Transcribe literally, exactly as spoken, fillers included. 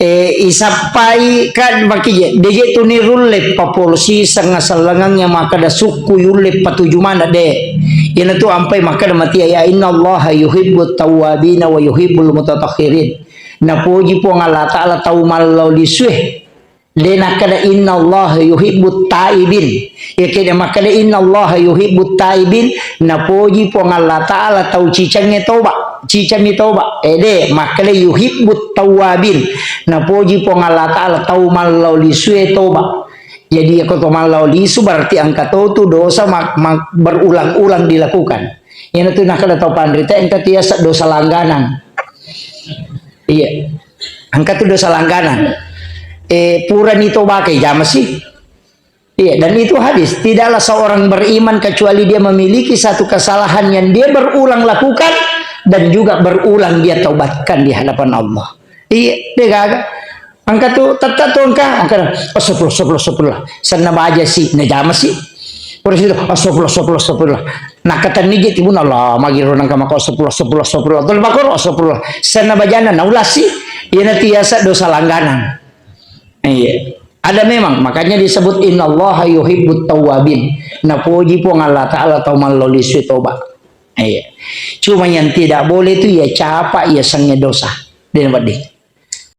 Eh, isappai kan makije, deje tu nirulle papolosi sengasallangang yang makkada sukku yulle patuju mana de. Iyanatu ampai makkada mati ya, "Innallaha yuhibbut tawwabina wa yuhibbul mutatahhirin." Napoji Puang Allah Ta'ala tau mallau lisue. De nakkada, "Innallaha yuhibbut taibin." Iya kede makkada, "Innallaha yuhibbut taibin." Napoji Puang Allah Ta'ala tau cicangnge toba. Cicammi toba. Eh, de, makkada yuhibbut tawwabin. Napoji Puang Allah Ta'ala tau mallau lisue toba. Jadi, iya ko to mallau lisu berarti engka to tu dosa mak-, mak-, berulang-ulang dilakukan. Iyanatu nakkada tau panrita engka tiasa dosa langganan. Iya. Engka tu dosa langganan. Eh, purani toba ke jama si. Iya, dan itu hadis, tidaklah seorang beriman kecuali dia memiliki satu kesalahan yang dia berulang lakukan dan juga berulang dia taubatkan di hadapan Allah. Iya, de gaga. Engka tu, tetta tu engka, engka, "Astagfirullah, astagfirullah, astagfirullah." Senna baja si, najama si. Terus itu, "Astagfirullah, astagfirullah, astagfirullah." Nakatanni je timun Allah, magiro nangka maka, "Astagfirullah, astagfirullah, astagfirullah." Terus bakoro, "Astagfirullah." Senna bajana, naulah si. Iyana tiasa dosa langganan. Iya. Ada memang, makanya disebut, "Innallaha yuhibbut tawwabin." Napoji Puang Allah Ta'ala tau mallau lisue toba. Iya. Cuma yang tidak boleh tu ya capa, ya sange dosa. Dia nampak di.